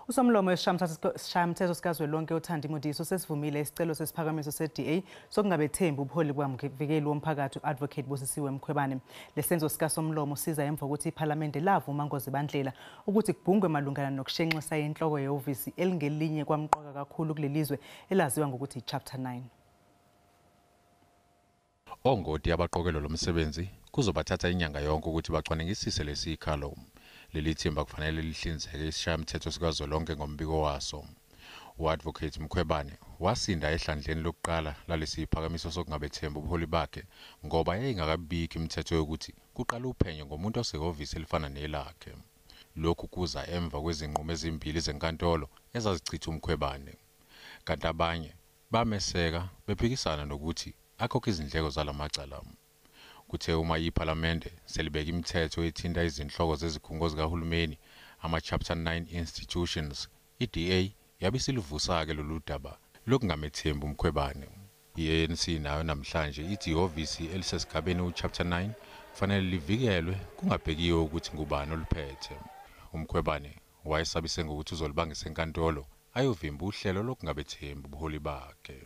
Usomlomo wesishayamthetho sikazwelonke uThandi Modise usesivumile isicelo sesiphakamiso se-DA sokungabethembi ubuholi bukamvikeli womphakathi u-Advocate Busisiwe Mkhwebane. Lesenzo sikasomlomo siza emva kokuthi iphalamende lavuma ngozibandlela ukuthi kubhungwe malungana nokushenxisa inhloko yehhovisi elingelinye kwamqoka kakhulu kulelizwe elaziwa ngokuthi i-Chapter 9. Ongoti abaqokelwe lo msebenzi kuzobathatha inyanga yonke ukuthi bacwaningisise lesi sikhalo. Leli thimba kufanele lihlinzeke isishayamthetho sikazwelonke ngombiko waso. U-Advocate Mkhwebane wasinda ehlandleni lokuqala lalesi siphakamiso sokungabethembi ubuholi bakhe ngoba yayingakabikho imithetho yokuthi kuqale uphenyo ngomuntu osehhovisi elifana nelakhe. Lokhu kuza emva kwezinqumo ezimbili zenkantolo ezazichitha uMkhwebane. Kanti abanye bameseka bephikisana nokuthi akhokhe izindleko zalamacala. Kuthe uma iPhalamende selibeka imithetho ethinta izinhloko zezikhungo zikahulumeni, ama-Chapter 9 institutions, i-DA yabe isilivusa-ke lolu daba lokungamethembi uMkhwebane. I-ANC nayo namhlanje ithi ihhovisi elisesigabeni u-Chapter 9 kufanele livikelwe kungabhekiwe ukuthi ngubani oluphethe. UMkhwebane wayesabise ngokuthi uzolibangisa enkantolo ayovimba uhlelo lokungabethembi ubuholi bakhe.